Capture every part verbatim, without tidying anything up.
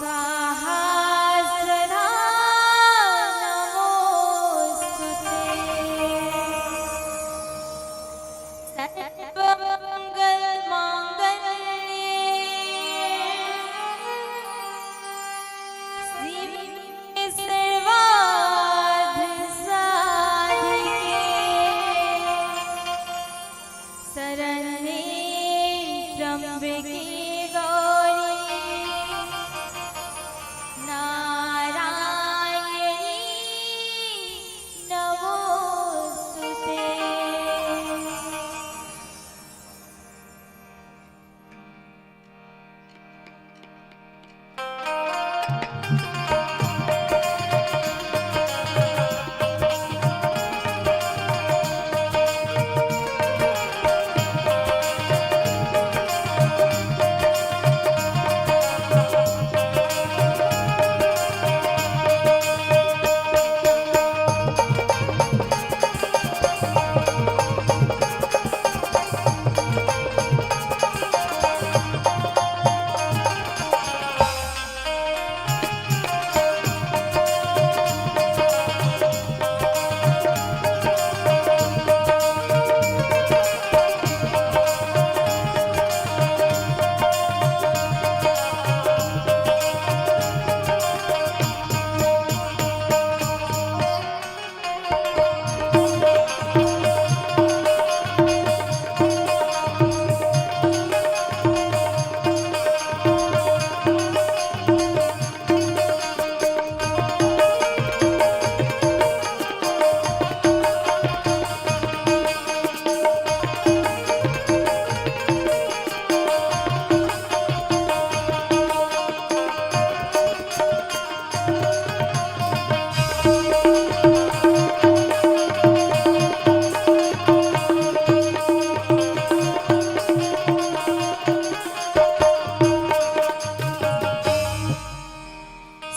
स्वाहा सदा नमोऽस्तु ते। सर्वमङ्गलमाङ्गल्ये शिवे सर्वार्थ साधिके शरण्ये त्र्यम्बके गौरी नारायणी नमोऽस्तु ते।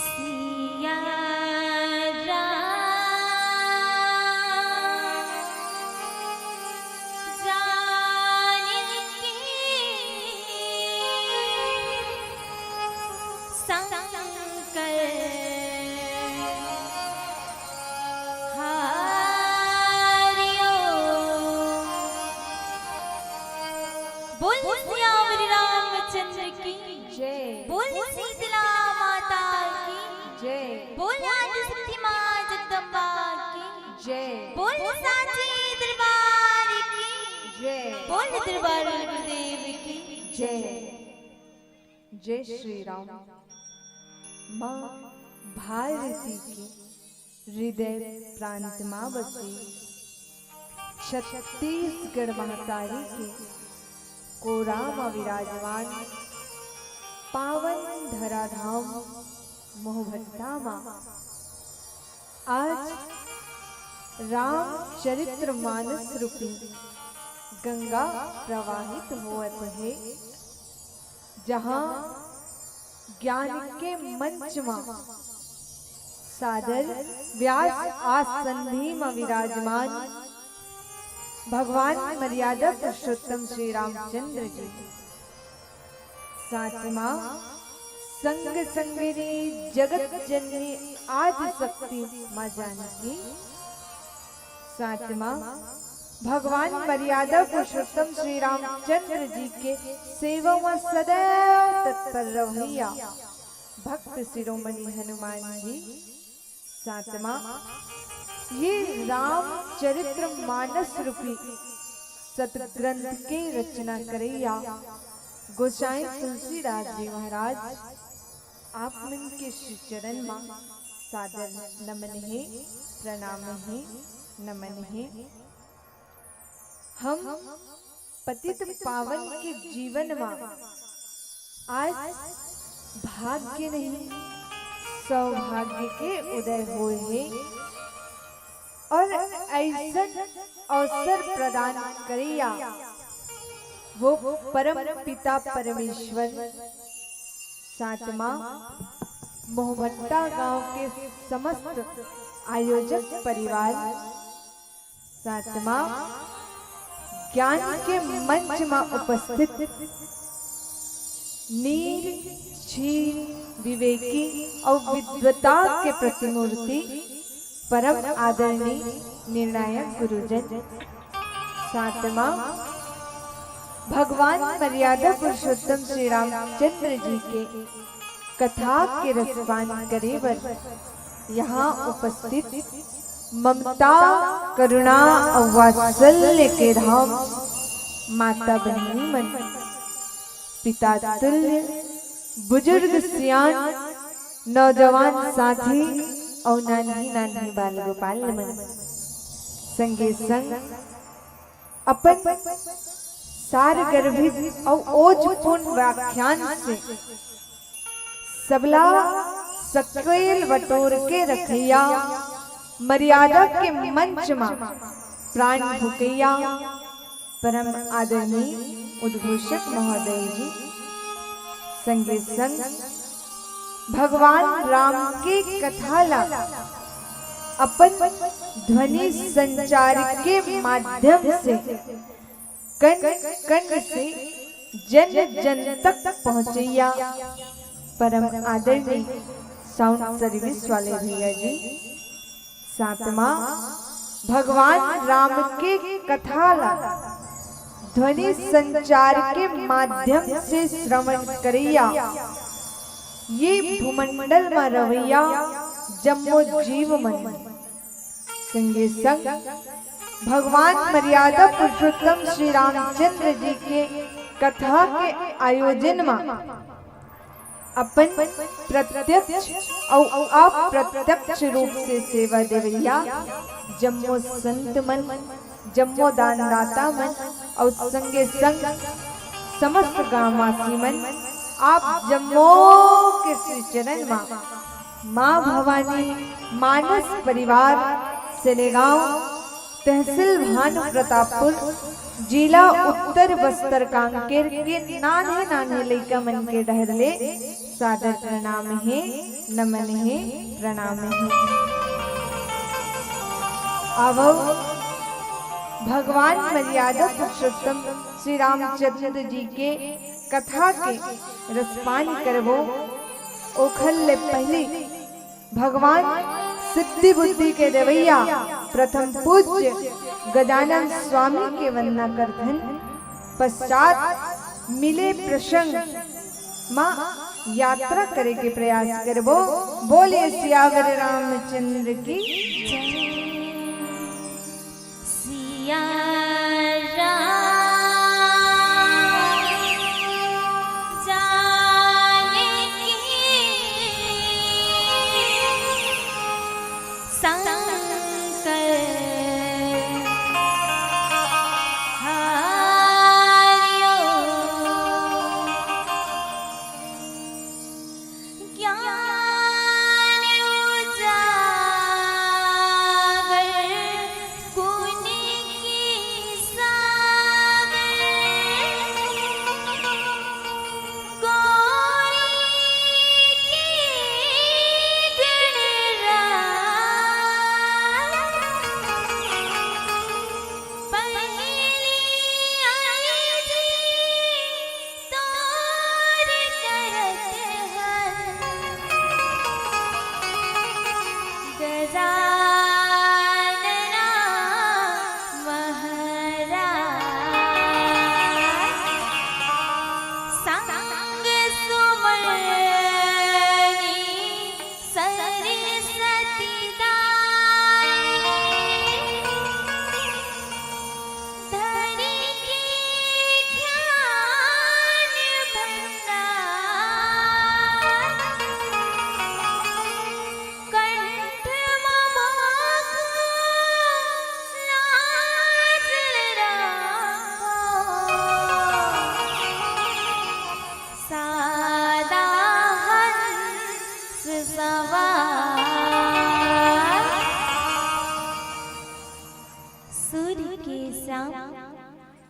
सिया राम जानकी शंकर हरिओ। बोल सियावर रामचंद्र की जय। बोल शीतला माता की जय। बोल आदिशक्ति माँ जगदम्बा की जय। बोल साचे दरबार की जय। बोल दरबार गुरुदेव की जय। जय श्री राम। माँ भारती के हृदय प्रांत मा बसे छत्तीसगढ़ महतारी के कोरा मा विराजमान पावन धराधाम मोहभट्टा मा आज रामचरित्र मानस रूपी गंगा प्रवाहित होवत हे, जहाँ ज्ञान के मंच मा सादर व्यास आसंदी मा विराजमान भगवान मर्यादा पुरुषोत्तम श्री रामचंद्र जी, साथ मा संग संगिनी जगत जननी आदि शक्ति माँ जानकी, साथ मा भगवान मर्यादा पुरुषोत्तम श्री रामचंद्र जी के सेवा मा सदैव तत्पर रहइया भक्त शिरोमणि हनुमान जी, साथ मा ये रामचरित्र मानस रूपी सतग्रंथ के रचना करइया गोसाई तुलसीदास जी महाराज, आप मन के श्री चरण मा सादर नमन हे, प्रणाम हे, नमन हे। हम पतित पावन के जीवन मा आज भाग्य नहीं, सौभाग्य के उदय होए हे और अइसन अवसर प्रदान करइया वो परम पिता परमेश्वर, साथ मा मोहभट्टा गांव के समस्त आयोजक परिवार, साथ मा ज्ञान के मंच मा उपस्थित नीर शील, विवेकी अउ विद्वता के प्रतिमूर्ति परम आदरणीय निर्णायक गुरुजन। सातवां, भगवान मर्यादा पुरुषोत्तम श्री रामचंद्र जी के कथा के रसपान करे बर यहाँ उपस्थित ममता, करुणा अउ वात्सल्य के धाम माता बहिनी मन, पिता तुल्य, बुजुर्ग सियान, नौजवान साथी अउ नान्ही नान्ही बाल गोपाल मन, संगे संग अपन सारगर्भित अउ ओजपूर्ण व्याख्यान से सबला सकेल बटोर के रखइया, मर्यादा के मंच मा प्राण फूकइया परम आदरणीय उद्घोषक महोदय जी, संगे संग भगवान राम के कथा ला अपन ध्वनि संचार के माध्यम से कण कण से जन जन तक पहुँचइया परम आदरणीय साउंड सर्विस वाले भैया जी। सातवां, भगवान राम के कथा ला ध्वनि संचार के माध्यम से श्रवण करइया ये भूमंडल मा रवइया जम्मो जीव मन, संगे संग भगवान मर्यादा पुरुषोत्तम श्री रामचंद्र जी के कथा के आयोजन मा अपन प्रत्यक्ष अउ अप्रत्यक्ष रूप से सेवा देवइया जम्मो संत मन, जम्मो दानदाता मन अउ संगे संग समस्त गांववासी मन, आप जम्मो के श्री चरण मा माँ भवानी मानस परिवार सेलेगांव, तहसील भानु प्रतापपुर, जिला उत्तर बस्तर कांकेर के नान्हे नान्हे लइका मन के डहर ले सादर प्रणाम हे, नमन हे, प्रणाम हे। आवव, भगवान मर्यादा पुरुषोत्तम श्री रामचंद्र जी के कथा के रसपान करबो। ओखर ले पहिली भगवान सिद्धि बुद्धि के देवइया प्रथम पूज्य गजानन स्वामी के वंदना करथन। पश्चात मिले प्रसंग मा यात्रा करे के प्रयास करबो। बोलिए सियावर रामचंद्र की जय। सिया राम जानकी शंकर हरिओ। ज्ञान उजागर गुण की सागर, गौरी की गणराज। पहली आई जी तोर करत हन गजानना महाराज। संग सुमन सरस्वती दाई, धरि के ज्ञान भंडार। कंठ ममा को लाज राखो। सादा हंस सवार। सूर के श्याम,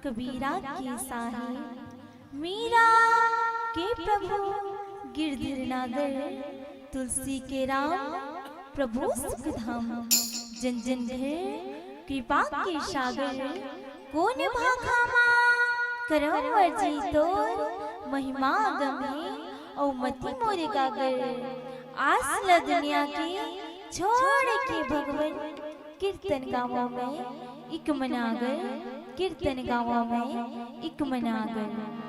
कबीरा के साहिब, मीरा के प्रभु, गिरधर नागर, तुलसी के राम, प्रभु सुखधाम। जन जन घर कृपा के सागर, कोन भाखा मा करम अर्जी तोर, महिमा अगम हे अउ मती मोरे गागर। आस ल दुनिया के छोड़ के भगवन, कीर्तन गावों मैं एक मनागर, कीर्तन गावों मैं एक मनागर।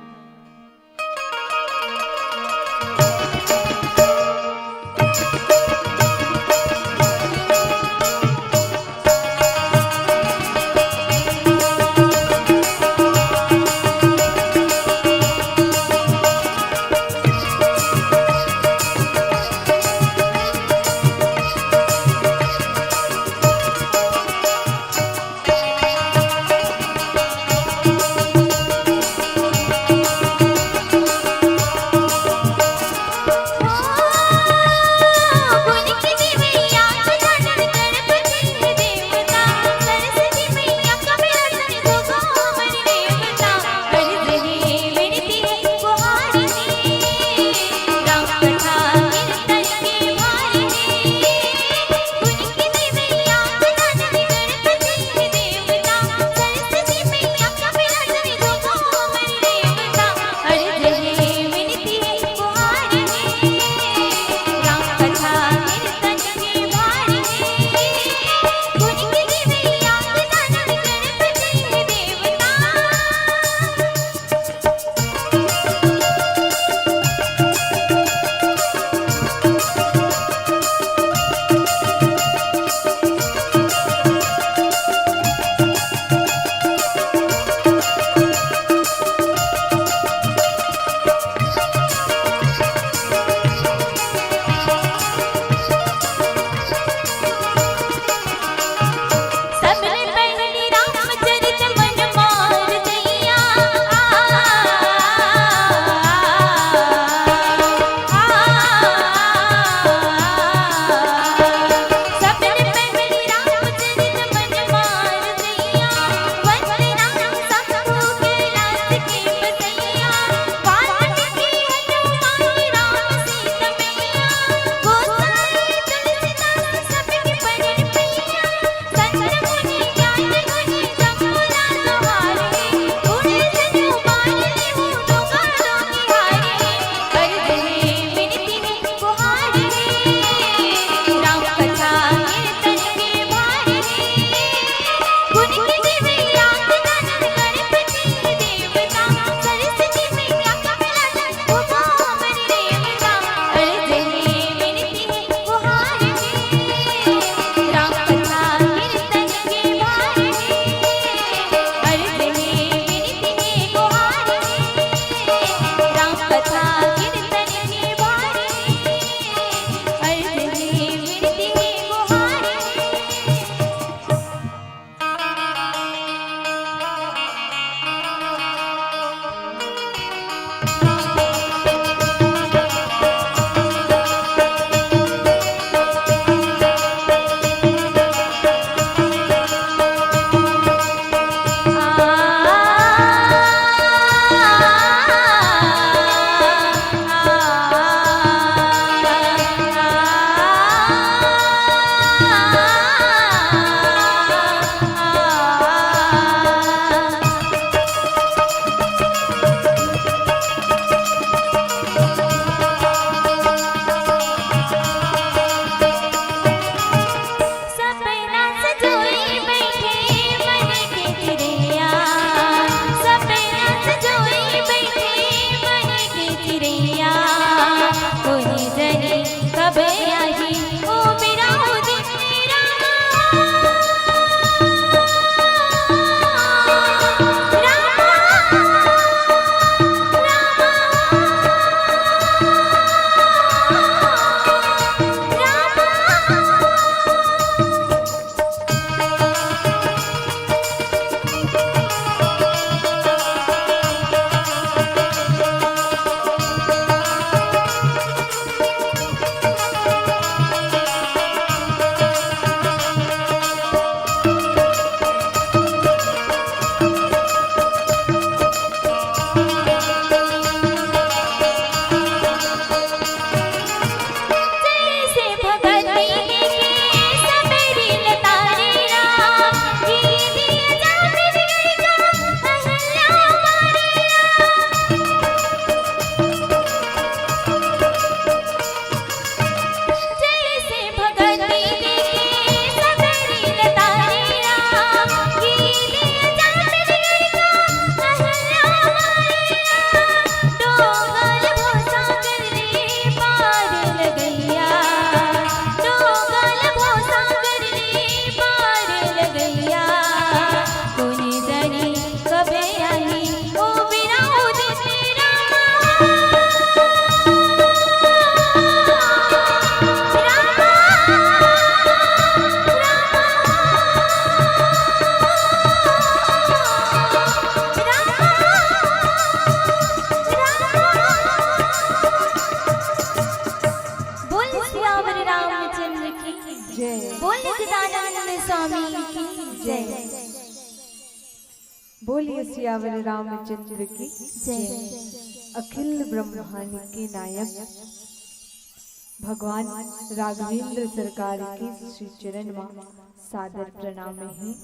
बोल नित्यानंद स्वामी की जय। बोलिए सियावर रामचंद्र की जय। अखिल ब्रह्मांड के नायक भगवान राघवेंद्र सरकार के श्री चरण मा सादर प्रणाम हे।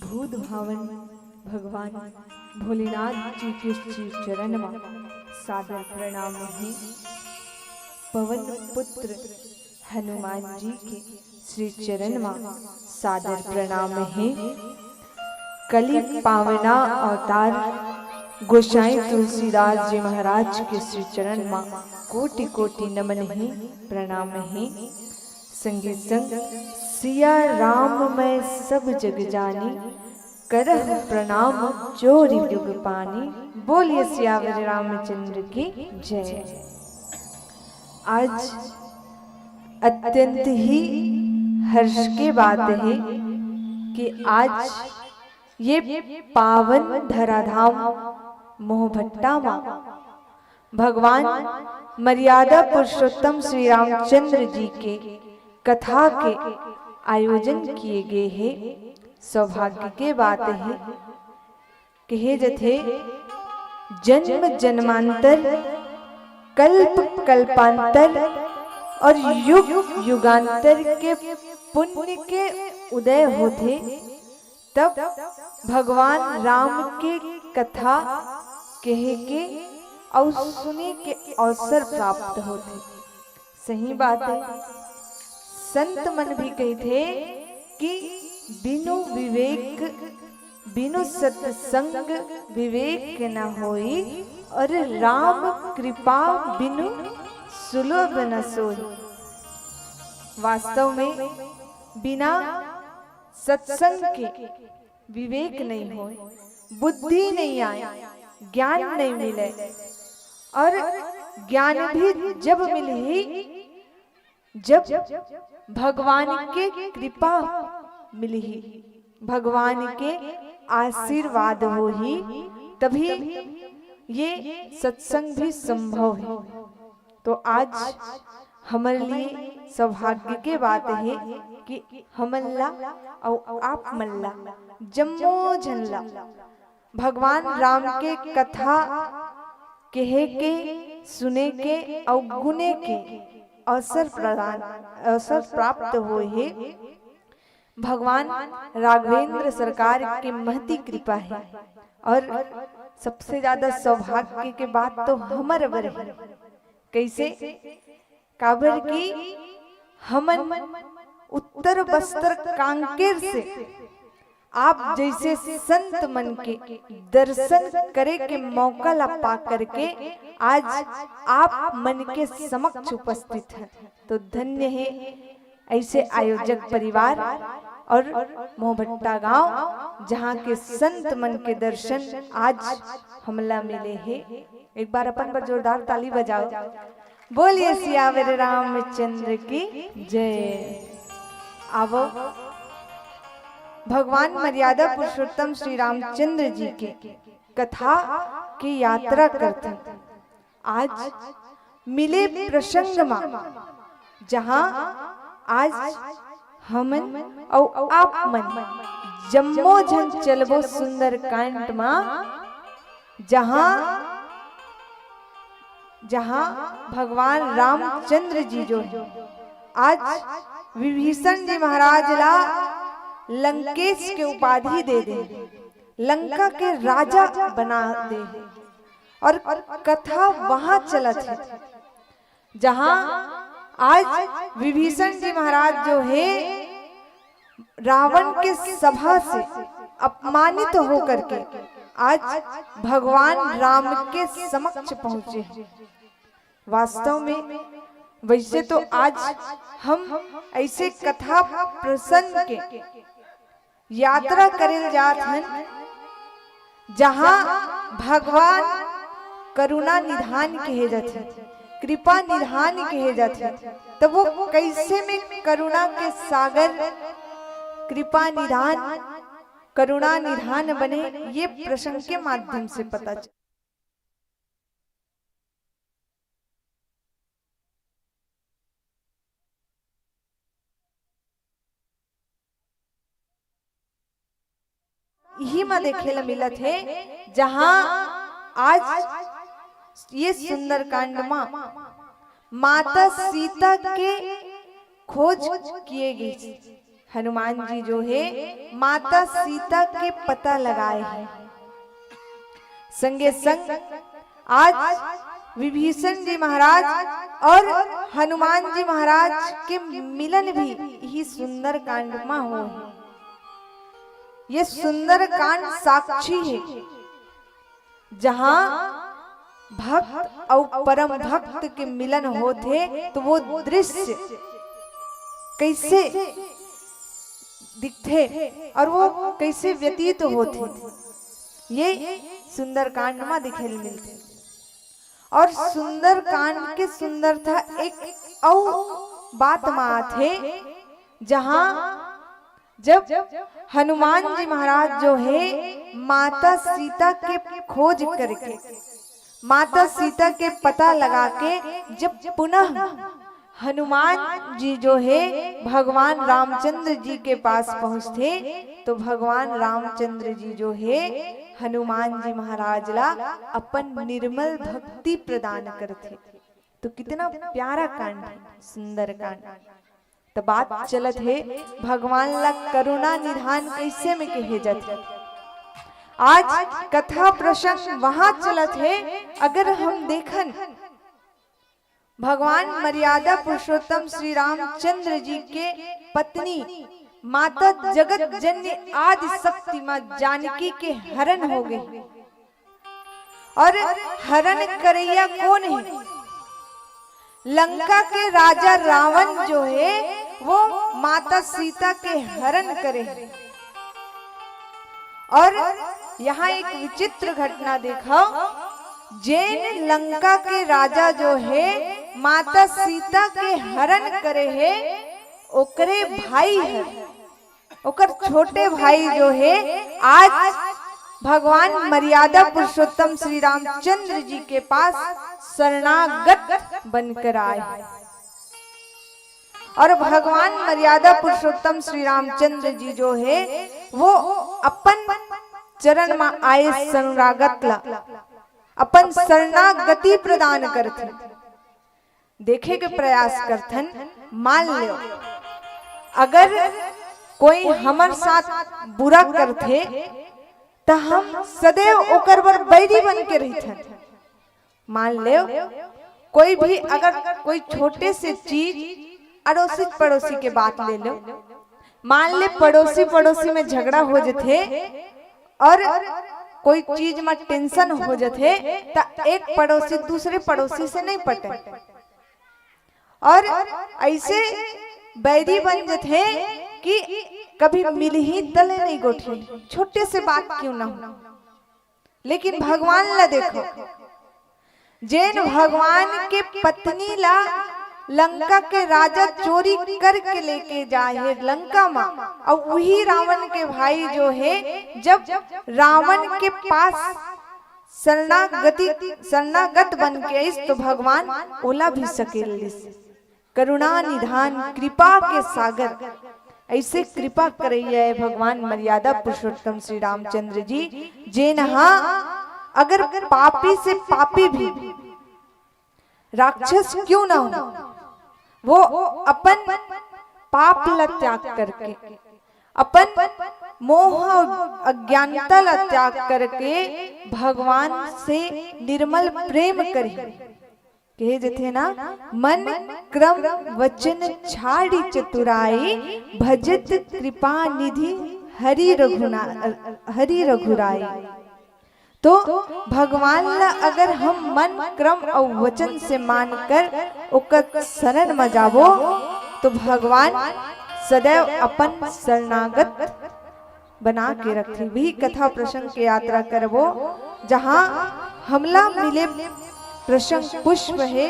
भूत भावन भगवान भोलेनाथ जी के श्री चरण मा सादर प्रणाम हे। पवन पुत्र हनुमान जी के श्री चरण मा सादर प्रणाम हे। कली पावना अवतार गोसाई तुलसीदास जी महाराज के श्री चरण मा कोटि कोटि नमन हे, प्रणाम हे। संगे संग सिया राम मैं सब जग जानी, करहु प्रणाम जोरि जुग पानी। बोलिए सियावर रामचंद्र की जय। आज अत्यंत ही हर्ष के बात हे कि आज ये पावन धराधाम मोहभट्टा मा भगवान मर्यादा पुरुषोत्तम श्री रामचंद्र जी के कथा के आयोजन किए गे हे। सौभाग्य के बात हे, कहे जथे, जन्म जन्मांतर, कल्प कल्पांतर और युग युगांतर के पुण्य के उदय होथे, तब भगवान राम के कथा कहे के अउ सुने के अवसर प्राप्त होथे। सही बात हे, संत मन भी कहिथे कि बिनु विवेक, बिनु सत्संग विवेक न होई, और राम कृपा बिनु सुलभ न सोई। वास्तव में बिना सत्संग के विवेक नहीं होय, बुद्धि नहीं आय, ज्ञान नहीं मिले, और ज्ञान भी जब मिलही, जब भगवान के कृपा मिलही, भगवान के आशीर्वाद होही, तभी ये सत्संग भी संभव हे। तो आज हमर लिए सौभाग्य के बात हे कि हमन ला अउ आप मन ला, जम्मो झन ला भगवान राम के कथा कहे के, सुने के अउ गुने के अवसर प्रदान, अवसर प्राप्त होए हे। भगवान राघवेंद्र सरकार के महती कृपा हे, और सबसे ज्यादा सौभाग्य के बात तो हमर बर हे। कइसे? काबर कि हमन उत्तर बस्तर कांकेर से आप जइसे संत मन के दर्शन करे के मौका ला पा करके आज आप मन के समक्ष उपस्थित हन, तो धन्य हे अइसे आयोजक परिवार और मोहभट्टा गांव, जहां के संत मन के दर्शन आज हमला मिले हे। एक बार अपन बर जोरदार ताली बजाओ। बोलिए सियावर रामचंद्र की जय। आवो, भगवान मर्यादा पुरुषोत्तम श्री रामचंद्र जी के कथा की यात्रा करथन। आज मिले प्रसंग मा, जहां आज हमन अउ आप मन जम्मो झन चलबो सुंदरकांड मा, जहां, जहां भगवान रामचंद्र जी जो हे, आज विभीषण जी महाराज ला लंकेश के उपाधि दे दे, लंका के राजा बना दे, और कथा वहां चलत हे, जहां आज विभीषण जी महाराज जो हे, रावण के सभा से अपमानित होकर के आज भगवान राम के समक्ष पहुंचे हैं। वास्तव में वैसे तो आज हम ऐसे कथा प्रसंग के यात्रा करे जात हन, जहां भगवान करुणा निधान कहे जाथे, कृपा निधान कहे जाथे। तब वो कैसे में करुणा के सागर, कृपा निधान, करुणा निधान बने, ये प्रसंग के माध्यम से पता चले। इही म देखे ल मिलत हे, जहां आज ये सुंदरकांड म माता सीता के खोज किए गइस। हनुमान जी जो हे, माता सीता के पता लगाए हे। संगे संग आज विभीषण जी महाराज और हनुमान जी महाराज के मिलन भी इही सुंदरकांड म होए हे। ये सुंदरकांड साक्षी हे, जहां भक्त अउ परम भक्त के मिलन होथे, तो वो दृश्य कैसे दिखथे और वो कैसे व्यतीत होथे, ये सुंदरकांड म दिखे ल मिलथे। और सुंदरकांड के सुंदरता एक अउ बात म आथे, जहां जब हनुमान जी महाराज जो हे, माता सीता के खोज करके, माता सीता के पता लगा के जब पुनः हनुमान जी जो हे, भगवान रामचंद्र जी के पास पहुंचथे, तो भगवान रामचंद्र जी जो हे, हनुमान जी महाराज ला अपन निर्मल भक्ति प्रदान करथे। तो कितना प्यारा कांड हे, सुंदर कांड। त बात चलत हे, भगवान ला करुणा निधान कैसे में कहे जाथे। आज कथा प्रसंग वहां चलत हे। अगर हम देखन, भगवान मर्यादा पुरुषोत्तम श्री रामचंद्र जी के पत्नी माता जगत जननी आदि शक्ति मां जानकी के हरण हो गए। और हरण करैया कौन हे? लंका के राजा रावण जो हे, वो माता सीता के हरण करे हे। और यहाँ एक विचित्र घटना देखव, जेन लंका के राजा जो हे, माता सीता के हरण करे हे, ओकरे भाई हे, ओकर छोटे भाई जो हे, आज भगवान मर्यादा पुरुषोत्तम श्री रामचंद्र जी के पास शरणागत बनकर आए। और भगवान मर्यादा पुरुषोत्तम श्री रामचंद्र जी जो हे, वो अपन चरण म आए शरणागत ला अपन शरणागति प्रदान करथे। देखे के प्रयास करथन। मान लेव, अगर कोई हमर साथ बुरा करथे, त हम सदैव ओकर बर बैरी बन के रहिथन। मान लेव, कोई भी अगर कोई छोटे से चीज, अड़ोसी पड़ोसी के बात ले लेव, मान ले पड़ोसी पड़ोसी में झगड़ा हो जथे और कोई चीज में टेंशन हो जथे, त एक पड़ोसी दूसरे पड़ोसी से नहीं पटे। और ऐसे बैरी बन जथे कि कभी मिलही तले नहीं गोठियाही, छोटे से बात क्यों ना हो। लेकिन भगवान ला देखो, जेन भगवान के पत्नी ला लंका के राजा चोरी करके लेके जाए हे लंका मा, अउ उही रावण के भाई जो हे, जब रावण के पास शरणागति, शरणागत बन के आइस, तो भगवान ओला भी सकेल लिस। करुणा निधान, कृपा के सागर, ऐसे कृपा करैया हे भगवान मर्यादा पुरुषोत्तम श्री रामचंद्र जी, जेन हा अगर पापी से पापी भी, राक्षस क्यों ना हो, वो अपन पाप ला त्याग करके, अपन मोह अज्ञानता ला त्याग करके भगवान से निर्मल प्रेम करही। कहे जथे ना, मन क्रम वचन छाड़ी चतुराई, भजत कृपा निधि हरि रघुना-, हरि रघुराई। तो भगवान ला अगर हम मन क्रम अउ वचन से मानकर ओकर शरण म जाबो, तो भगवान सदैव अपन शरणागत बना के रखथे। वही कथा प्रसंग के यात्रा करबो, जहाँ हमला मिले प्रसंग पुष्प हे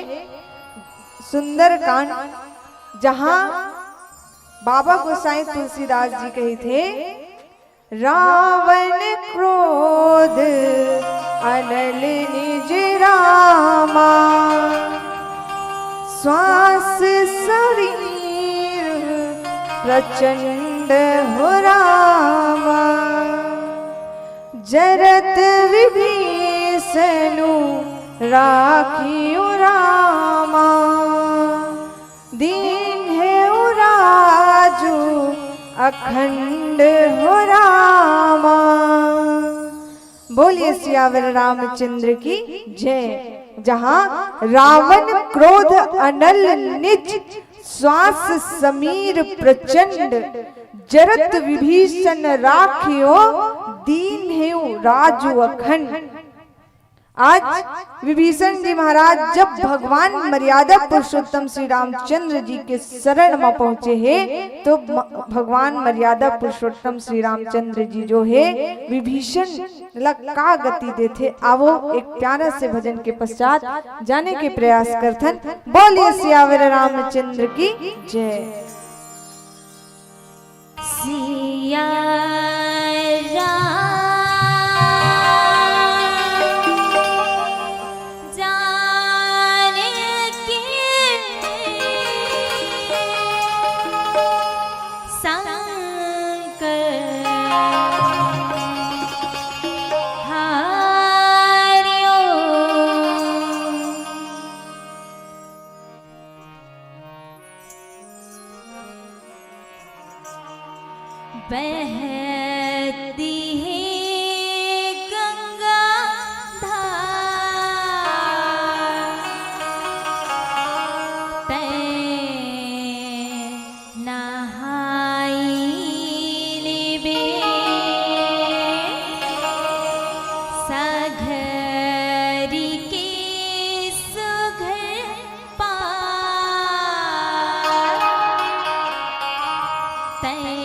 सुंदरकांड, जहाँ बाबा गोसाई तुलसीदास जी कहिथे, रावण क्रोध अनल निज रामा, श्वास शरीर प्रचंड हो रामा। जरत विभीषनु राखियो रामा, दीन्हेउ राजु अखंड हो रामा। बोलिए सियावर रामचंद्र की जय। जहाँ रावण क्रोध अनल निज, श्वास समीर प्रचंड, जरत विभीषण राखियो, दीन्हेउ राजु अखंड। आज विभीषण जी महाराज जब भगवान मर्यादा पुरुषोत्तम श्री रामचंद्र जी के शरण म पहुंचे हे, तो म-, भगवान मर्यादा पुरुषोत्तम श्री रामचंद्र जी जो हे, विभीषण ला का गति देथे, आवो एक प्यारा से भजन के पश्चात जाने के प्रयास करथन। बोलिए सियावर रामचंद्र की जय। सिया राम जानकी शंकर हारियो। बहती है गंगा धार, तैं नहाई लेबे, सागर के सुघर पार, तैं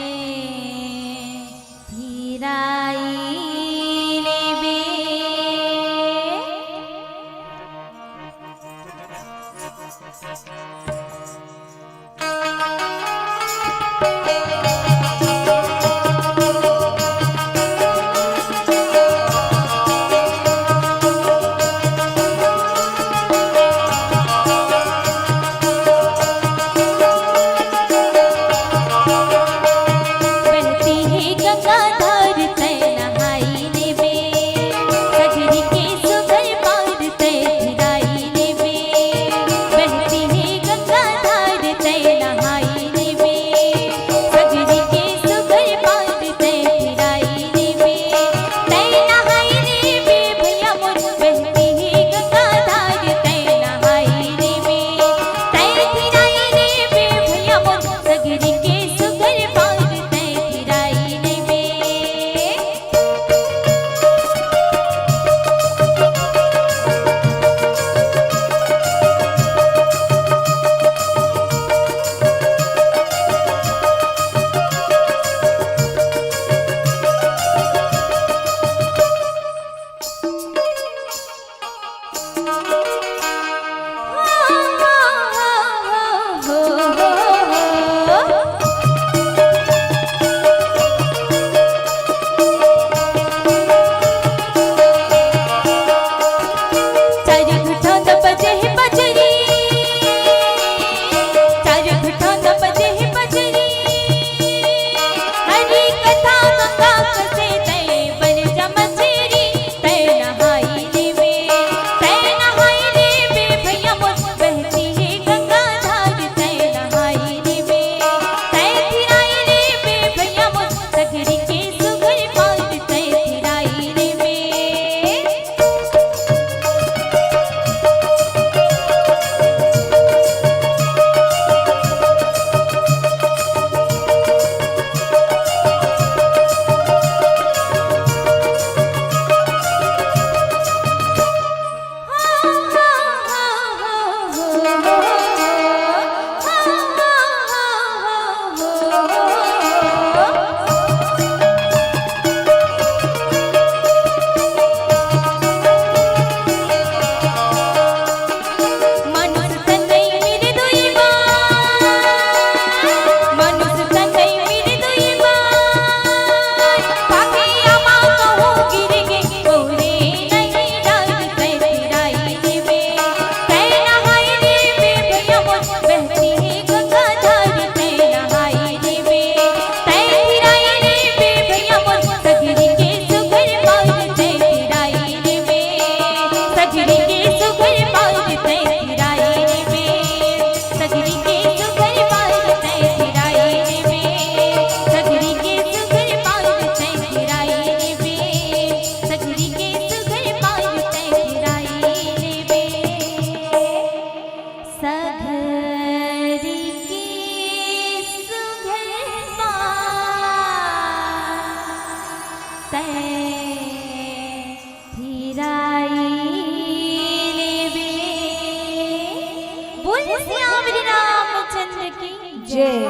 जय।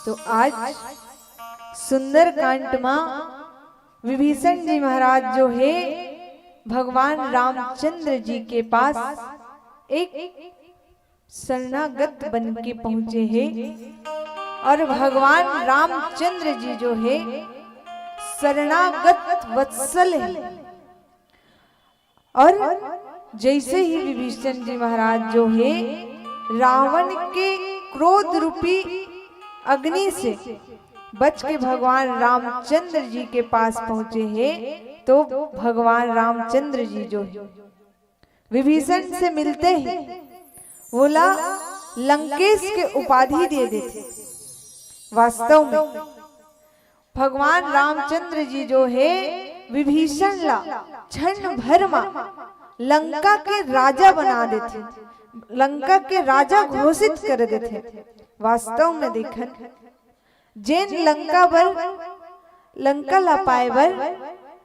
तो आज सुंदरकांड मा विभीषण जी महाराज जो हे, भगवान रामचंद्र जी के पास एक शरणागत बन के पहुंचे हे। और भगवान रामचंद्र जी जो हे, शरणागत वत्सल हे। और जैसे ही विभीषण जी महाराज जो हे, रावण के क्रोध रूपी अग्नि से बच के भगवान रामचंद्र जी के पास पहुंचे हे, तो भगवान रामचंद्र जी जो हे, विभीषण से मिलते ही वोला लंकेश के उपाधि दे देथे। वास्तव में भगवान रामचंद्र जी जो हे, विभीषण ला क्षण भर मा लंका के राजा बना देथे, लंका के राजा घोषित कर देथे। वास्तव में देखन, जेन लंका बर, लंका ला पाए बर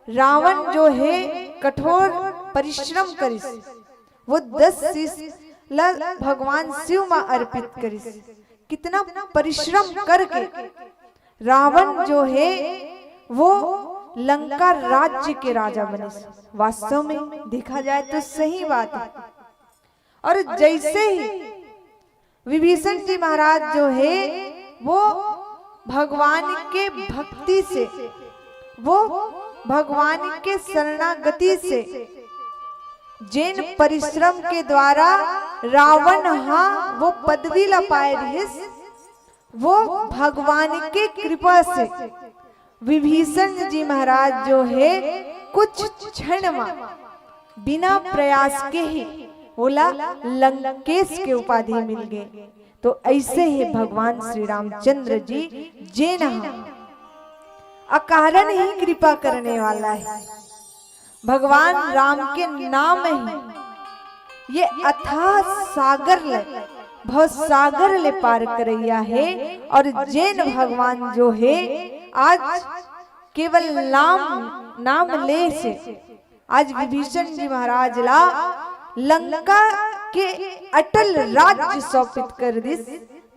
रावण जो हे, कठोर परिश्रम करिस, वो दस शीश ला भगवान शिव मा अर्पित करिस। कितना परिश्रम करके रावण जो हे, वो लंका राज्य के राजा बनिस। वास्तव में देखा जाए तो सही बात है। और जैसे ही विभीषण जी महाराज जो हे, वो भगवान के भक्ति से, वो भगवान के शरणागति से, जेन परिश्रम के द्वारा रावण हा वो पदवी ला पाए रिहिस, वो भगवान के कृपा से विभीषण जी महाराज जो हे, कुछ क्षण मा बिना प्रयास के ही ओला लंकेश के उपाधि मिल गे। तो ऐसे ही भगवान श्री रामचंद्र जी, जेन हा अकारण ही कृपा करने वाला है, भगवान राम के नाम ही ये अथाह सागर ले, भव सागर ले पार करैया हे। और जेन भगवान जो हे, आज केवल नाम, नाम ले से आज विभीषण जी महाराज ला लंका के अटल राज्य सौंपित कर दिस।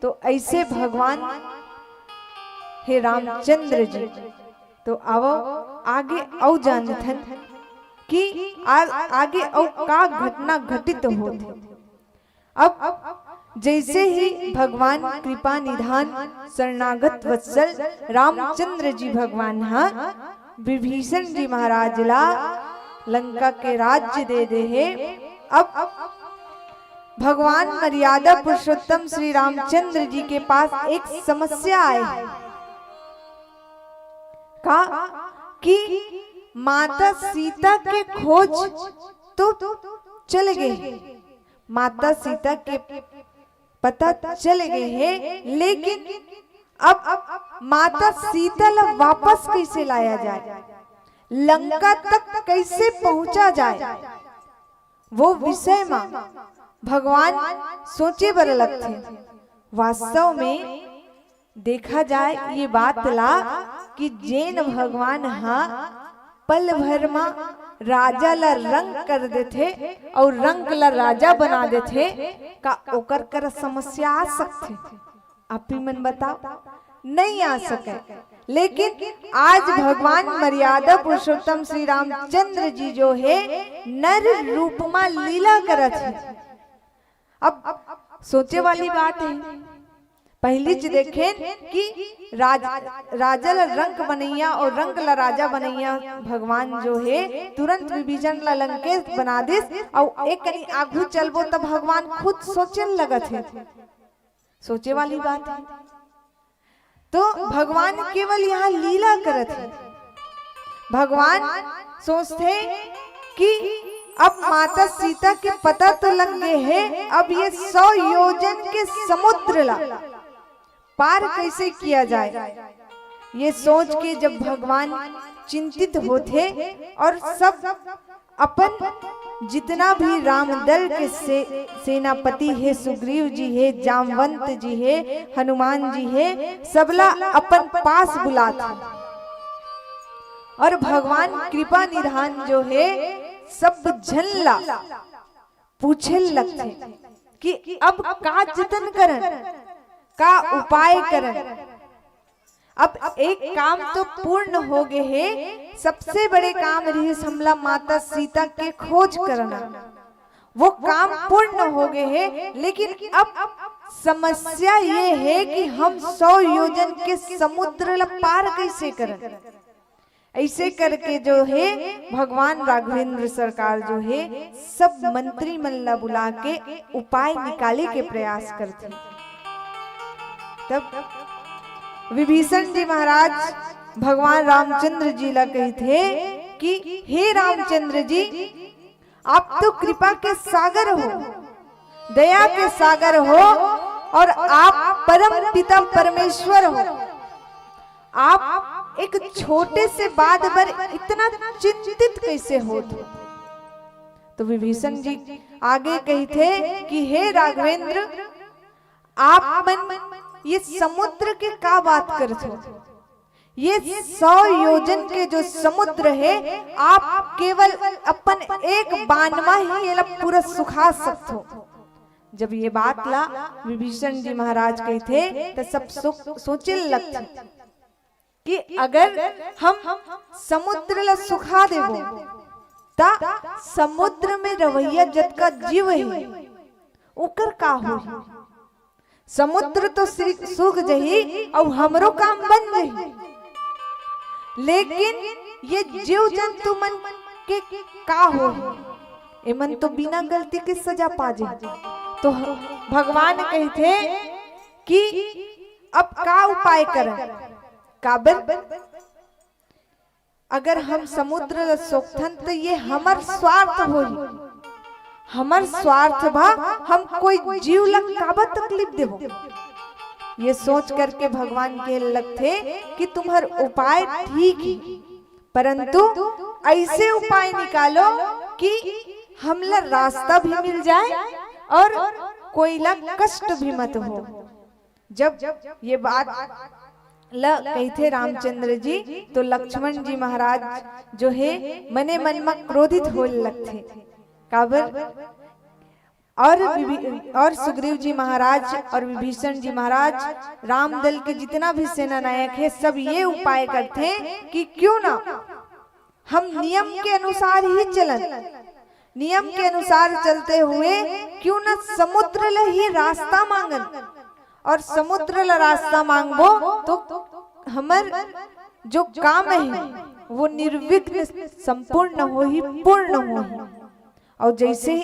तो ऐसे भगवान हे रामचंद्र जी। तो आवो आगे अउ जानथन कि आ, आगे अउ का घटना घटित होत हे। अब जैसे ही भगवान कृपा निधान शरणागत वत्सल रामचंद्र जी भगवान हा विभीषण जी महाराज ला लंका के राज्य दे दे हे, अब भगवान मर्यादा पुरुषोत्तम श्री रामचंद्र जी के पास एक समस्या आए हे। का कि माता सीता के खोज तो चल गे हे, माता सीता के पता चल गे हे, लेकिन अब माता सीता ला वापस कैसे लाया जाए, लंका तक कैसे पहुंचा जाए, वो विषय मा भगवान सोचे बर लगथे। वास्तव में देखा जाए ये बात ला कि जेन भगवान हा पल भर मा राजा ला रंक कर देथे अउ रंक ला राजा बना देथे, का ओकर करा समस्या आ सकथे? आप ही मन बताओ, नहीं आ सके। लेकिन आज भगवान मर्यादा पुरुषोत्तम श्री रामचंद्र जी जो हे, नर रूप मा लीला करत हे। अब सोचे वाली बात हे, पहिलीच देखेन कि राज-, राजा ला रंक बनैया अउ रंक ला राजा बनैया भगवान जो हे, तुरंत विभीषण ला लंकेश बना दिस अउ एक कनी आगू चलबो त भगवान खुद सोचन लगत हे। सोचे वाली बात हे। तो भगवान केवल यहाँ लीला करत हे। भगवान सोचथे कि अब माता सीता के पता तो लग गे हे, अब ये सौ योजन के समुद्र ला पार कैसे किया जाए, ये सोच के जब भगवान चिंतित होथे और सब अपन जितना भी रामदल के से-, सेनापति हे, सुग्रीव जी हे, जामवंत जी हे, हनुमान जी हे, सबला अपन पास बुलात हे। और भगवान कृपा निधान जो हे, सब झन ला पूछे लगथे कि अब का जतन करन, का उपाय करन। अब एक काम तो पूर्ण हो गे हे, सबसे बड़े काम रिहिस हमला माता सीता के खोज करना, वो काम पूर्ण हो गे हे। लेकिन अब समस्या ये हे कि हम सौ योजन के समुद्र ला पार कइसे करन। अइसे करके जो हे, भगवान राघवेंद्र सरकार जो हे, सब मंत्री मन ला बुला के उपाय निकाले के प्रयास करथे। तब विभीषण जी महाराज भगवान रामचंद्र जी ला कहिथे कि हे रामचंद्र जी, आप तो कृपा के सागर हो, दया के सागर हो और आप परम पिता परमेश्वर हो। आप एक छोटे से बात बर इतना चिंतित कइसे होत हो? तो विभीषण जी आगे कहिथे कि हे राघवेंद्र, आप मन ये समुद्र के का बात करथो? ये सौ योजन के जो समुद्र हे, आप केवल अपन एक बान म ही एला पूरा सुखा सकथो। जब ये बात ला विभीषण जी महाराज कहिथे, त सब सो-, सोचे लगथे कि अगर हम समुद्र ला सुखा देबो, त समुद्र में रहवइया जतका जीव हे, ओकर का होही? समुद्र तो सि-, सूख जही अउ हमरो काम बन जही, लेकिन ये जीव जंतु मन के का होही? एमन तो बिना गलती के सजा पा जही। तो ह-, भगवान कहिथे कि अब का उपाय करन? काबर अगर हम समुद्र ल सोखथन, त ये हमर स्वार्थ होही, हमर स्वार्थ भा हम कोई जीव ल काबर तकलीफ देबो? ये सोच करके भगवान कहे लगथे कि तुम्हर उपाय ठीक हे, परंतु अइसे उपाय निकालो कि हमला रास्ता भी मिल जाए और कोई ला कष्ट भी मत हो। जब ये बात ल कहिथे रामचंद्र जी, तो लक्ष्मण जी महाराज जो हे, मने मन म क्रोधित होए लगथे। काबर? और विभि-, और सुग्रीव जी महाराज और विभीषण जी महाराज, राम दल के जितना भी सेना नायक हे, सब ये उपाय करथे कि क्यों ना हम नियम के अनुसार ही चलन, नियम के अनुसार चलते हुए क्यों न समुद्र ल ही रास्ता मांगन, और समुद्र ल रास्ता मांगबो तो हमर जो काम हे वो निर्विघ्न संपूर्ण होही, पूर्ण होही। और जैसे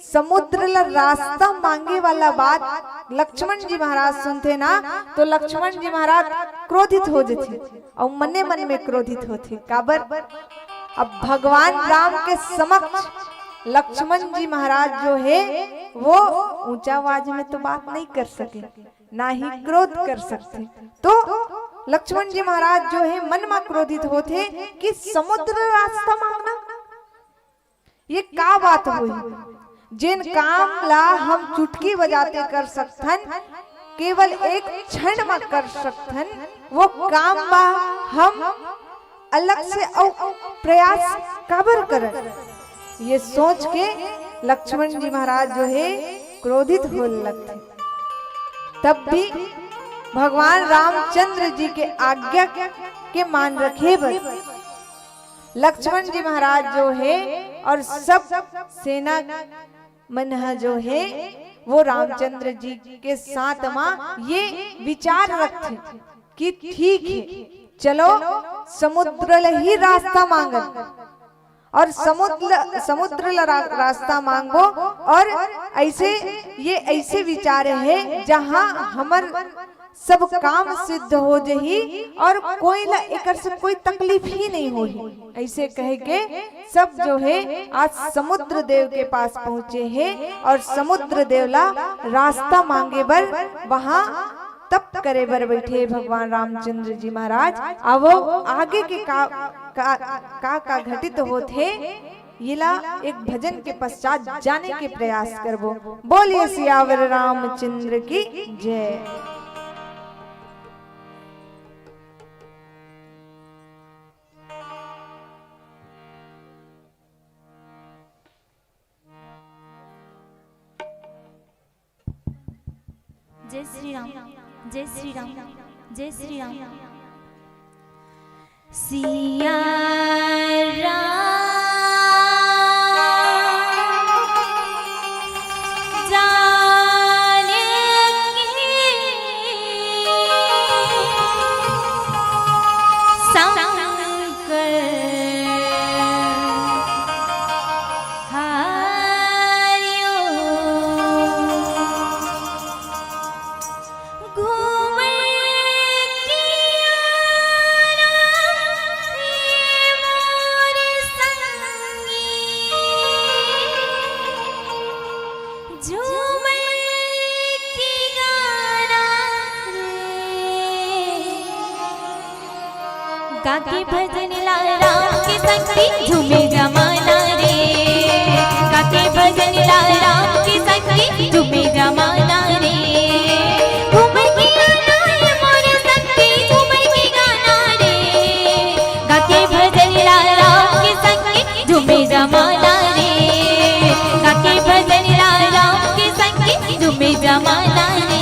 समुद्र ल रास्ता मांगे वाला बात लक्ष्मण जी महाराज सुनथे ना, तो लक्ष्मण जी महाराज क्रोधित हो जथे और मने मन में क्रोधित होथे। काबर? अब भगवान राम के समक्ष लक्ष्मण जी महाराज जो हे, वो ऊंचा आवाज में तो बात नहीं कर सके, ना ही क्रोध कर सकथे। तो लक्ष्मण जी महाराज जो हे, मन में क्रोधित होथे कि समुद्र रास्ता मांगना, ये का बात होही? जेन काम ला हम चुटकी बजाते कर सकथन, केवल एक क्षण म कर सकथन, वो काम मा हम अलग से अउ प्रयास काबर करन? ये सोच के लक्ष्मण जी महाराज जो हे, क्रोधित होए लगथे। तब भी भगवान रामचंद्र जी के आज्ञा के मान रखे बर लक्ष्मण जी महाराज जो हे और सब सेना मन ह जो हे, वो रामचंद्र जी के साथ मा ये विचार रखथे कि ठीक हे, चलो समुद्र ल ही रास्ता मांगन और समुद्र, समुद्र ल रा-, रास्ता मांगबो। और ऐसे, ये ऐसे विचार हे जहां हमर सब काम सिद्ध हो जही और कोई ला एकर से कोई तकलीफ ही नहीं होही। ऐसे कह के सब जो हे आज समुद्र देव के पास पहुंचे हे और समुद्र देव ला रास्ता मांगे बर वहां तप करे बर बैठे भगवान रामचंद्र जी महाराज। अब आगे के का, का, का, का घटित होत हे, येला एक भजन के पश्चात जाने के प्रयास करबो। बोलिए सियावर रामचंद्र की जय। जय श्री राम। जय श्री राम। जय श्री राम। सिया राम जानकी संकर हारियो। घूमे किया राम रे मोर संगी, झूमे की गाना रे। गाके भजन लाल राम के संगी झूमे जमाना रे। गाके भजन लाल राम के संगी झूमे जमाना रे। घूमे की गाना रे मोर संगी, झूमे की गाना रे। गाके भजन लाल राम के संगी झूमे जमाना रे। गाके भजन लाल राम के संगी झूमे जमाना रे।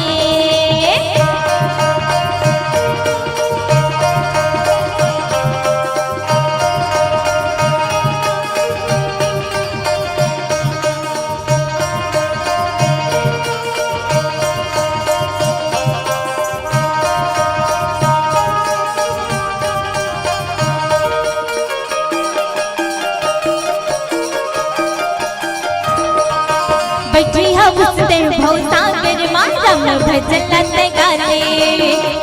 बैठी हवस ते भवसागर मा, राम भजन ला ते गाले।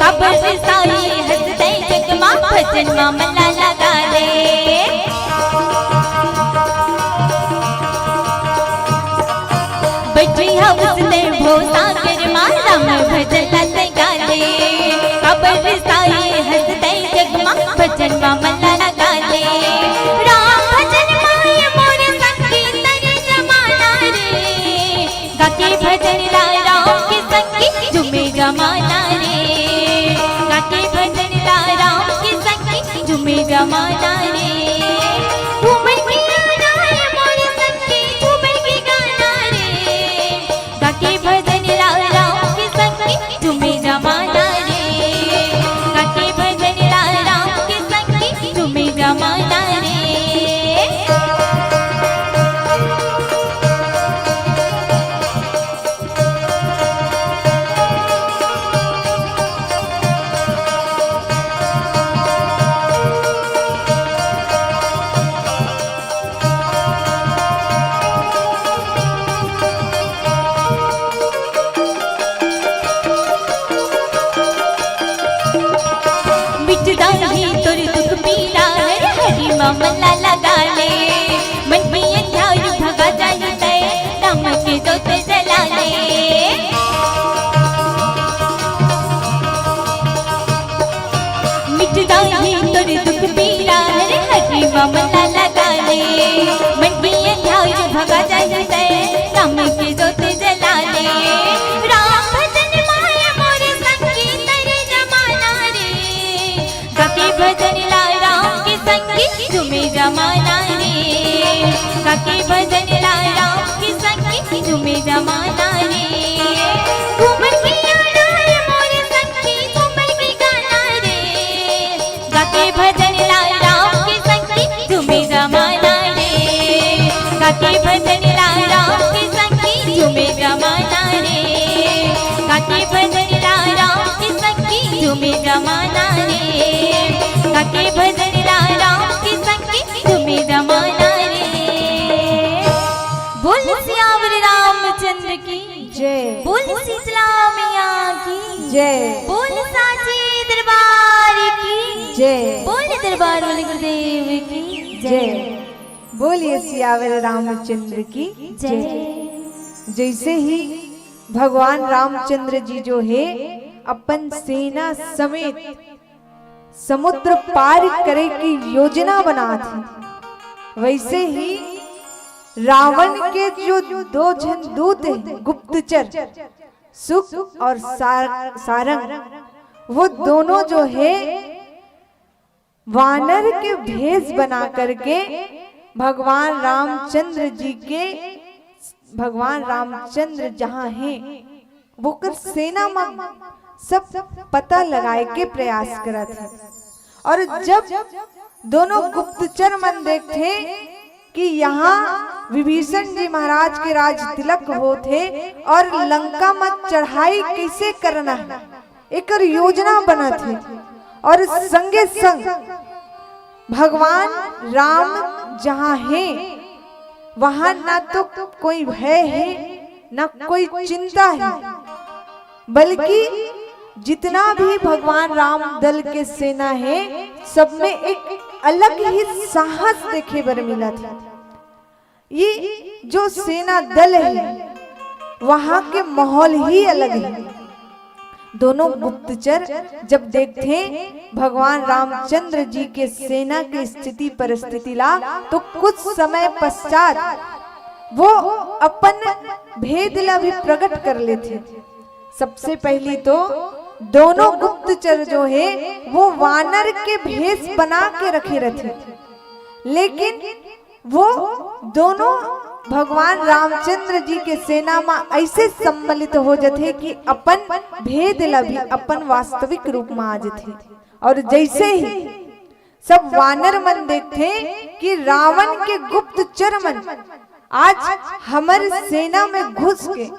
काबर साई हंसते जग मा, भजन मा मन ला लगा ले। बैठी हवस ते भवसागर मा, राम भजन ला ते गाले। काबर साई हंसते जग मा, भजन मा मन ला लगा ले। राम भजन मा ये मोर संगी तरे जमाना रे। गाके भजन लाल राम के संगी झूमे जमाना रे। गाके भजन लाल राम के संगी झूमे जमाना रे। घूमे की गाना रे मोर संगी, झूमे की गाना रे। गाके भजन लाल राम के संगी झूमे जमाना रे। गाके भजन लाल राम के संगी झूमे जमाना रे। मिट जाही तोर दुख पीरा हर, हरि मा मन ला लगा ले। मन पिया ध्यान भगा जाही तै, राम के जोत जला ले। मिट जाही तोर दुख पीरा हर, हरि मा मन ला लगा ले। मन पिया ध्यान भगा जाही तै, राम के जोत जला ले। राम भजन मा ये मोर संगी तरे जमाना रे। गाके भजन लाल राम के संगी झूमे जमाना रे। गाके भजन लाल राम के संगी झूमे जमाना रे। घूमर की आना रे मोर संगी, झूमर की गाना रे। गाके भजन लाल राम के संगी झूमे जमाना रे। गाके भजन लाल राम के संगी झूमे जमाना रे। गाके भजन लाल राम के संगी झूमे जमाना रे। गाके भजन लाल राम के संगी झूमे जमाना रे। बोल सियावर रामचंद्र की जय। बोल शीतला मैया की जय। बोल साचे दरबार की जय। बोल दरबार वाले गुरुदेव की जय। बोलिए सियावर रामचंद्र की जय। जय। जैसे ही भगवान रामचंद्र जी जो है अपन सेना समेत समुद्र पार करे की योजना बनात हे, वैसे ही रावण के जो दो झन दूत हैं, गुप्तचर, शुक और सार-, सारंग, वो दोनों जो है वानर के भेष बना करके भगवान रामचंद्र जी के, भगवान रामचंद्र जहाँ हैं, वोकर सेना म सब पता लगाए के प्रयास करत हे। और जब दोनों गुप्तचर मन देखथे कि यहाँ विभीषण जी महाराज के राज तिलक होत हे और लंका म चढ़ाई कैसे करना है, एकर योजना बनत हे और संगे संग भगवान राम जहाँ हे, वहाँ ना तो कोई भय हे, ना कोई चिंता हे, बल्कि जितना भी भगवान राम दल के सेना हे, सब में एक अलग ही साहस देखे बर मिलत हे। ये जो सेना दल हे, वहाँ के माहौल ही अलग हे। दोनों गुप्तचर जब देखथे भगवान रामचंद्र जी के सेना के स्थिति परिस्थिति ला, तो कुछ समय पश्चात वो अपन भेद ला भी प्रकट कर लेथे। सबसे पहली तो दोनों गुप्तचर जो हे, वो वानर के भेष बना के रखे रथे, लेकिन वो दोनों भगवान रामचंद्र जी के सेना म ऐसे सम्मिलित हो जथे कि अपन भेद ला भी अपन वास्तविक रूप म आ जथे। और जैसे ही सब वानर मन देखथे कि रावन के गुप्तचर मन आज हमर सेना में घुस के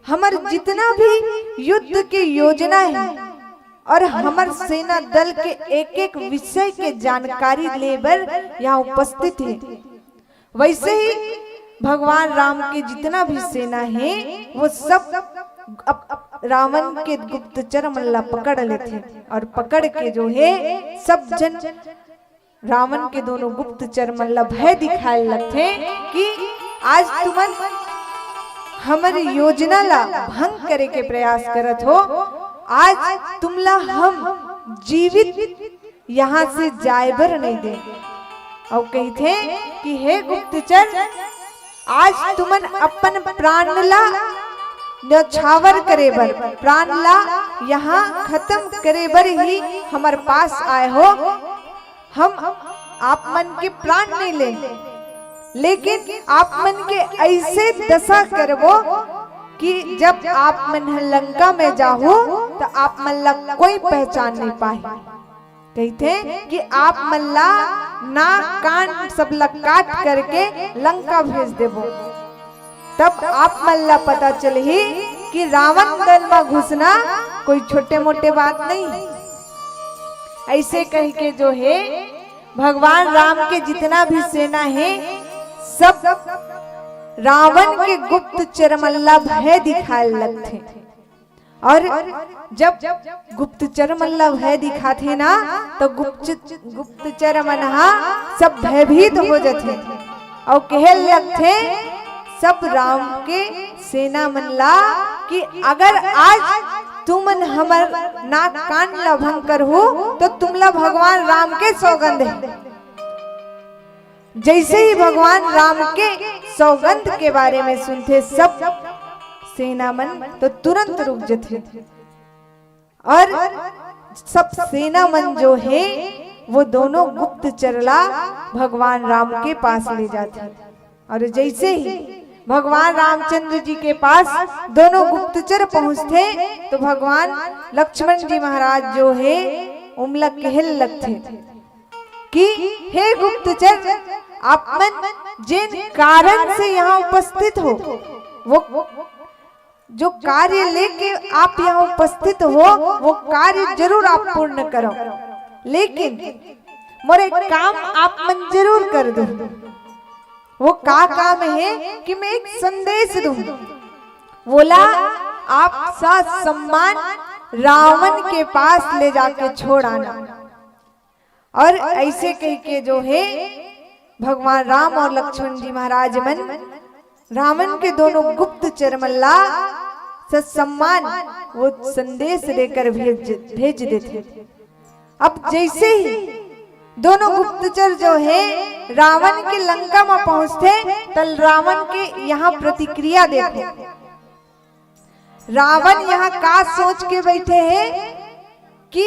हमर जितना भी युद्ध के योजना हे और हमर सेना दल के एक-एक विषय के जानकारी ले बर यहाँ उपस्थित हे, वैसे ही भगवान राम के जितना भी सेना हे, वो सब अप-, अप-, रावन के गुप्तचर मन ला पकड़ लेथे और पकड़ के जो हे, सब झन रावन के दोनों गुप्तचर मन ला भय दिखाए लगथे कि आज तुमन हमर योजना ला भंग करे के प्रयास करत हो, आज तुमला हम जीवित यहाँ से जाए बर नहीं दे। अउ कहिथे कि हे गुप्तचर, आज तुमन अपन प्राण ला न्यौछावर करे बर, प्राण ला यहाँ खत्म करे बर ही हमर पास आए हो। हम आप मन के प्राण नहीं ले, लेकिन आप मन के ऐसे दशा करबो कि जब आप मन ह लंका में जाहू, त आप मन ला कोई पहचान नहीं पाही। कहिथे कि आप मन ला नाक कान सब ला काट करके लंका भेज देबो। तब आप मन ला पता चलही कि रावन दल म घुसना कोई छोटे मोटे बात नहीं। ऐसे कह के जो हे, भगवान राम के जितना भी सेना हे, सब रावन के गुप्तचर मन ला भय दिखाए लगथे। और जब गुप्तचर मन ला भय दिखाथे ना, तो गुप्त-, गुप्तचर मन हा सब भयभीत हो जथे। अउ कहे लगथे सब राम के सेना मन ला कि अगर आज तुमन हमर नाक कान ला भंग करहू, तो तुमला भगवान राम के सौगंध हे। जैसे ही भगवान राम के सौगंध के बारे में सुनथे सब सेना मन, तो तुरंत रुक जथे। और सब सेना मन जो हे, वो दोनों गुप्तचर ला भगवान राम के पास ले जाथे। और जैसे ही भगवान रामचंद्र जी के पास दोनों गुप्तचर पहुंचथे, तो भगवान लक्ष्मण जी महाराज जो हे, उमला कहल लगथे कि हे गुप्तचर, आप मन जेन कारण से यहाँ उपस्थित हो, वो जो कार्य लेके आप यहाँ उपस्थित हो, वो कार्य जरूर आप पूर्ण करो, लेकिन मोर एक काम आप मन जरूर कर दो। वो का काम हे कि मैं एक संदेश दूं, वोला आप ससम्मान रावन के पास ले जाके छोड़ आना। और ऐसे कह के जो हे, भगवान राम और लक्ष्मण जी महाराज मन रावन के दोनों गुप्तचर मन ला ससम्मान वो संदेश देकर भेज, भेज देथे। अब जैसे ही दोनों गुप्तचर जो हे रावन के लंका म पहुंचथे, त रावन के यहाँ प्रतिक्रिया देखो। रावन यहाँ का सोच के बैठे हे कि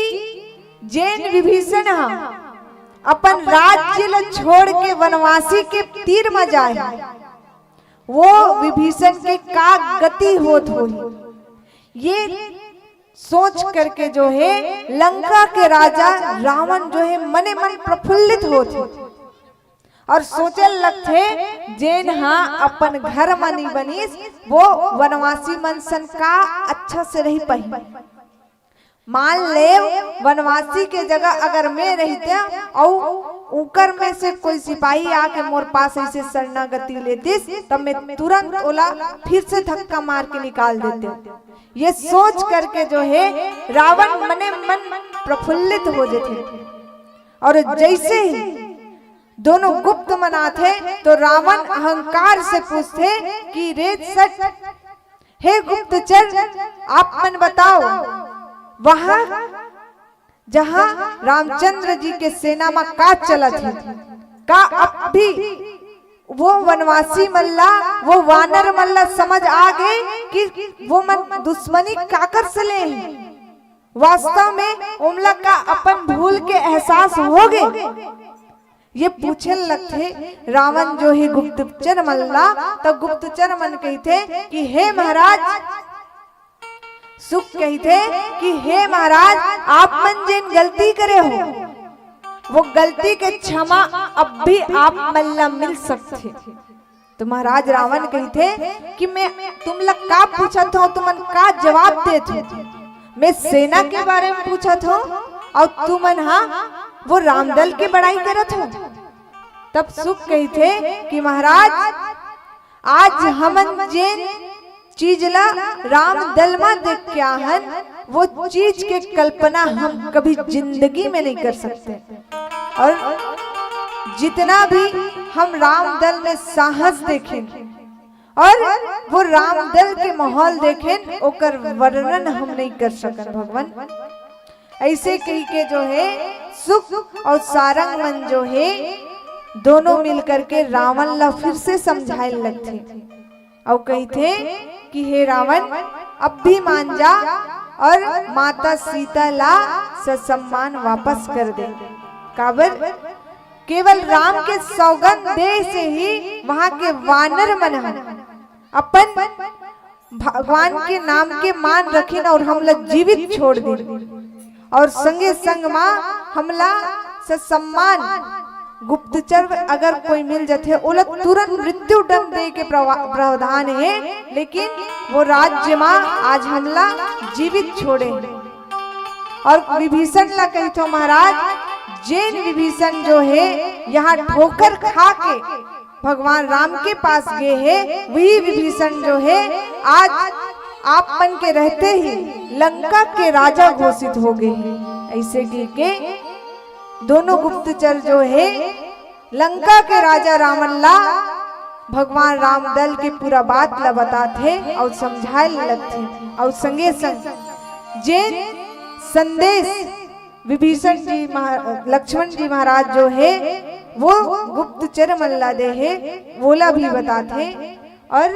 जेन विभीषण ह अपन राज्य ल छोड़ के वनवासी के तीर म जाए, वो विभीषण के का गति होत होही, ये सोच करके जो हे लंका के राजा रावण जो हे मने मन प्रफुल्लित होथे और सोचे लगथे, जेन हा अपन घर म नी बनिस, वो वनवासी मन सन का अच्छा से रही पाही। मान ले, वनवासी के जगह अगर मैं रहिते अउ उकर में से कोई सिपाही आके मोर पास ऐसे शरणागति लेतिस, तब मैं तुरंत ओला फिर से धक्का मार के निकाल देते। ये सोच करके जो हे रावण मने मन प्रफुल्लित हो जथे। और जैसे ही दोनों गुप्त मन आथे तो रावण अहंकार से पूछथे कि रे सट, हे गुप्तचर, आप मन बताओ, वहां जहां रामचंद्र जी के सेना म का चलत हे, का अब भी वो वनवासी मन ला, वो वानर मन ला समझ आ गे कि वो मन दुश्मनी काकर से ले हे? वास्तव में ओमला का अपन भूल के एहसास हो गे? ये पूछे लगथे रावण जो हे गुप्तचर मन ला, त गुप्तचर मन कहिथे कि हे महाराज, सुक कहिथे कि हे महाराज, आप मन जेन गलती करे हो, वो गलती के क्षमा अब भी आप मन ला मिल सकथे। तो महाराज रावण कहिथे कि मैं तुम ला का पूछत हो, तुमन का जवाब देत हो? मैं सेना के बारे में पूछत हो और तुमन हा वो रामदल के बड़ाई करत हो। तब सुक कहिथे कि महाराज, आज हमन जेन चीज ला रामदल मा देख के आहन, वो चीज के कल्पना हम कभी जिंदगी में नहीं कर सकते। और जितना भी हम रामदल में साहस देखेन और वो रामदल के माहौल देखेन, ओकर वर्णन हम नहीं कर सकन भगवान। ऐसे कही के जो हे सुक और सारंग मन जो हे दोनों मिल करके रावण ला फिर से समझाए लगथे और कहिथे कि हे रावण, अब भी मान जा और माता सीता ला ससम्मान वापस कर दे। काबर? केवल राम के सौगंध दे से ही वहां के वानर मन ह अपन भगवान के नाम के मान रखिन और हमला जीवित छोड़ दिन और संगे संग मा हमला ससम्मान गुप्तचर अगर कोई मिल जथे, ओला तुरंत मृत्यु दंड दे के प्रवा-, प्रावधान हे, लेकिन वो राज्य मा आज हमला जीवित छोड़े हे। और विभीषण ला कहिथो महाराज, जेन विभीषण जो हे यहाँ ठोकर खा के भगवान राम के पास गे हे, वही विभीषण जो हे आज आप मन के रहते ही लंका के राजा घोषित हो गे हे। ऐसे कह के दोनों गुप्तचर जो हे लंका के राजा रावण ला भगवान रामदल के पूरा बात ला बताथे और समझाए लगथे और संगे संग जेन संदेश विभीषण जी महा-, लक्ष्मण जी महाराज जो हे वो गुप्तचर मन ला दे हे, वोला भी बताथे और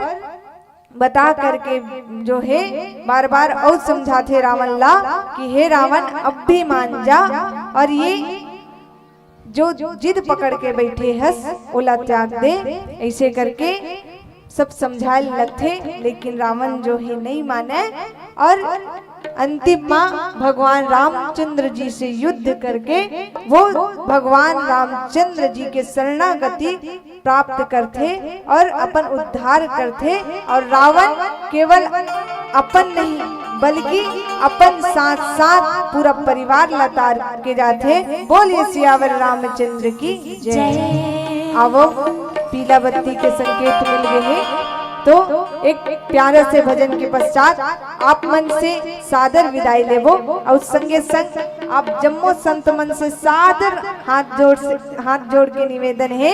बता करके जो हे बार बार और समझाथे रावण ला कि हे रावण, अब भी मान जा और ये जो जिद पकड़ के बैठे हस ओला त्याग दे। ऐसे करके सब समझाए लगथे, लेकिन रावण जो हे नहीं माने और अंतिम मा भगवान रामचंद्र जी से युद्ध करके वो भगवान रामचंद्र जी के शरणागति प्राप्त करथे और अपन उद्धार करथे और रावण केवल अपन नहीं बल्कि अपन साथ साथ पूरा परिवार ला तार के जाथे। बोलिए सियावर रामचंद्र की जय। आवो, पीला बत्ती के संकेत मिल गए हे, तो एक प्यारा से भजन के पश्चात आप मन से सादर विदाई लेबो और संगे संग आप जम्मो संत मन से सादर हाथ जोड़ से, हाथ जोड़ के निवेदन हे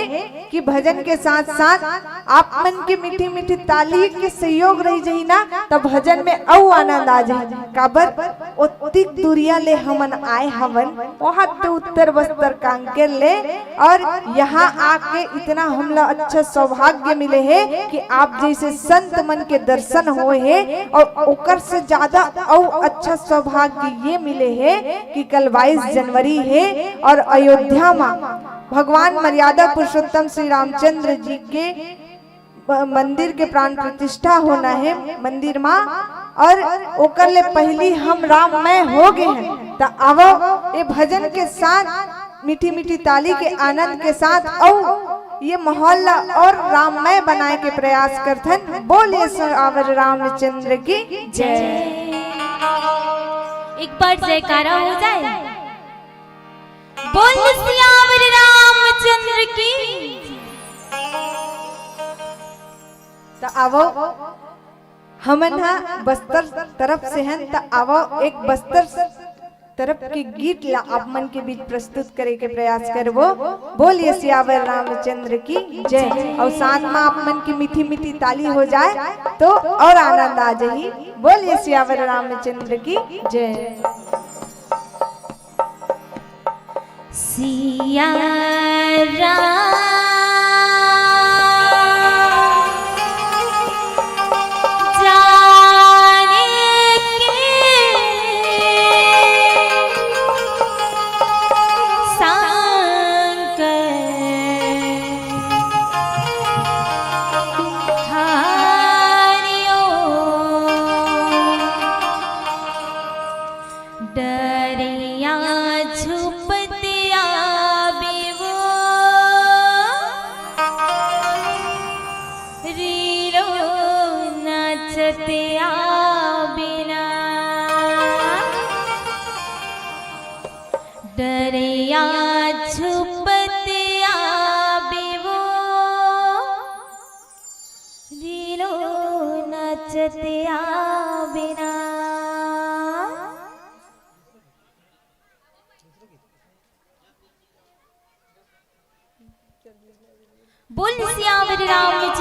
कि भजन के साथ साथ आप मन के मीठी मीठी ताली के सहयोग रही जही ना, तब भजन में अउ आनंद आ जाही। काबर ओतिक दुरिया ले हमन आए हवन, ओहा तो उत्तर बस्तर कांकेर ले, और यहाँ आके इतना हमला अच्छा सौभाग्य मिले हे कि आप जैसे संत मन के दर्शन होए हे, और ओकर से ज्यादा अउ अच्छा सौभाग्य ये मिले हे कि कल बाईस जनवरी हे और अयोध्या मा भगवान मर्यादा पुरुषोत्तम श्री रामचंद्र जी के मंदिर के प्राण प्रतिष्ठा होना हे मंदिर मा, और ओकर ले पहिली हम राममय हो गे हन। त आवो, ए भजन के साथ, मीठी मीठी ताली के आनंद के साथ अउ ये माहौल ला और राममय बनाए के प्रयास करथन। बोलिए सियावर रामचंद्र की जय। एक बार जयकारा हो जाए। बोल सियावर रामचंद्र की। त आवो, हमन हा बस्तर तरफ से हन, त आवो एक बस्तर तरफ के गीत ला आप मन के बीच प्रस्तुत करे के प्रयास करबो। बोलिए सियावर रामचंद्र की जय। और साथ में आप मन की मीठी मीठी ताली हो जाए तो और आनंद आ जाही। बोलिए सियावर रामचंद्र की जय। सिया राम जाने के संग हारियो। डरिया झुपतिया बिवो, रीलो नचतिया बिना। डरिया झुपतिया बिवो, रीलो नचतिया बिना। बोल सियावर राम